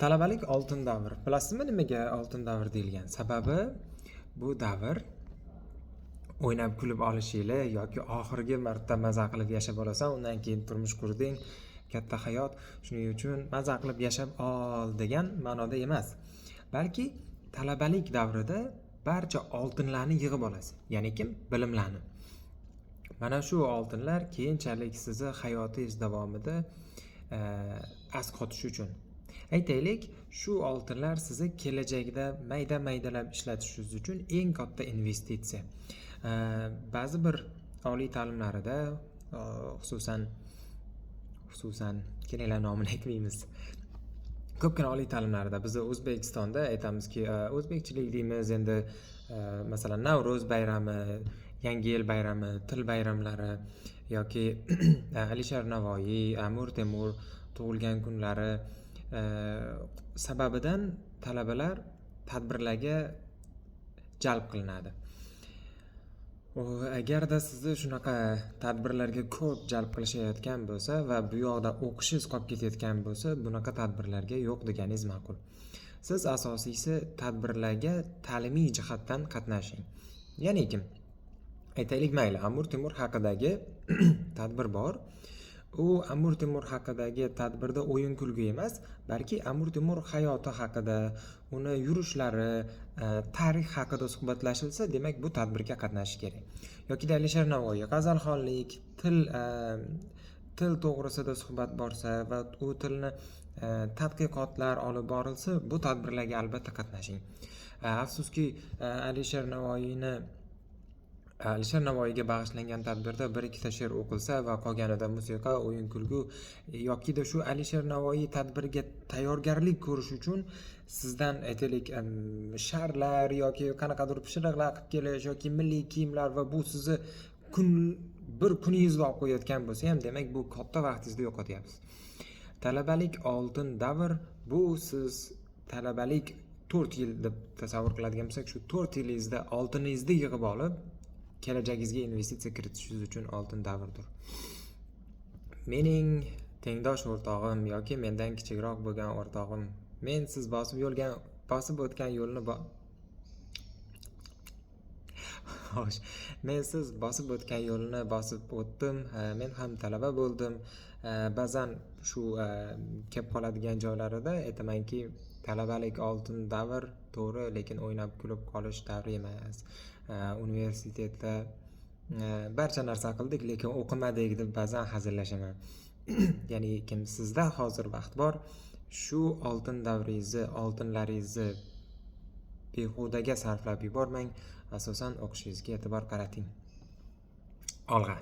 Talabalik oltin davr. Bilasizmi, nimaga oltin davr deyilgan? Sababi bu davr o'ynab kulib olishinglar yoki oxirgi marta maza qilib yashab olasan, undan keyin turmush qurding, katta hayot, shuning uchun maza qilib yashab ol degan ma'noda emas. Balki talabalik davrida barcha oltinlarni yig'ib olasiz. Ya'ni kim? Bilimlarni. Mana shu oltinlar keyinchalik sizni hayotingiz davomida asqotish uchun. Aytaylik, shu oltinlar sizni kelajakda mayda-maydalab ishlatishingiz uchun eng katta investitsiya. Ba'zi bir oliy ta'limlarida, xususan kelinglar, nomini aytmaymiz. Ko'pgina oliy ta'limlarida biz O'zbekistonda aytamizki, o'zbekchilik deymiz endi, masalan, Navro'z bayrami, Yangi yil bayrami, til bayramlari yoki Alisher Navoiy, Amir Temur tug'ilgan kunlari sababidan talabalar tadbirlarga jalb qilinadi. U agarda sizni shunaqa tadbirlarga ko'p jalb qilishayotgan bo'lsa va bu yoqda o'qishingiz qolib ketayotgan bo'lsa, bunaqa tadbirlarga yo'q deganingiz ma'qul. Siz asosiysi tadbirlarga ta'limiy jihatdan qatnashing. Ya'ni kim? Aytaylik, mayli, Amir Temur haqidagi tadbir bor. U Amir Temur haqidagi tadbirda o'yin kulgu emas, balki Amir Temur hayoti haqida, uni yurishlari, tarix haqida suhbatlashilsa, demak, bu tadbirga qatnashish kerak. Yoki Alisher Navoiy, g'azalxonlik, til to'g'risida suhbat borsa va u tilni tadqiqotlar olib borilsa, bu tadbirlarga albatta qatnashing. Afsuski, Alisher Navoiyga bag'ishlangan tadbirda bir ikkita she'r o'qilsa va qolganida musiqa, o'yin kulgu yokida shu Alisher Navoiy tadbiriga tayyorgarlik ko'rish uchun sizdan, aytaylik, sharlar yoki qanaqadir pishiriqlar qilib kelish yoki milliy kiyimlar va bu sizni bir kuningizni olib qo'yayotgan bo'lsa ham, demak, bu katta vaqtingizni yo'qotyapsiz. Talabalik oltin davr. Bu siz talabalik 4 yil deb tasavvur qiladigan bo'lsak, shu 4 yilingizda oltiningizni yig'ib olib, kelajagingizga investitsiya kiritishingiz uchun oltin davrdir. Mening tengdosh o'rtog'im yoki mendan kichikroq bo'lgan o'rtog'im, men siz bosib o'tgan yo'lni Xo'sh, men siz bosib o'tgan yo'lni bosib o'tdim. Men ham talaba bo'ldim. Ba'zan shu kelib qoladigan joylarida aytamanki, talabalik oltin davr, to'g'ri, lekin o'ynab kulib qolish davri emas. Universitetda barcha narsa qildik, lekin o'qimadik deb ba'zan hazillashaman. Ya'ni kim sizda hozir vaqt bor, shu oltin davringizni, oltinlaringizni behudaga sarflab yubormang, asosan o'qishingizga e'tibor qarating. Olg'a!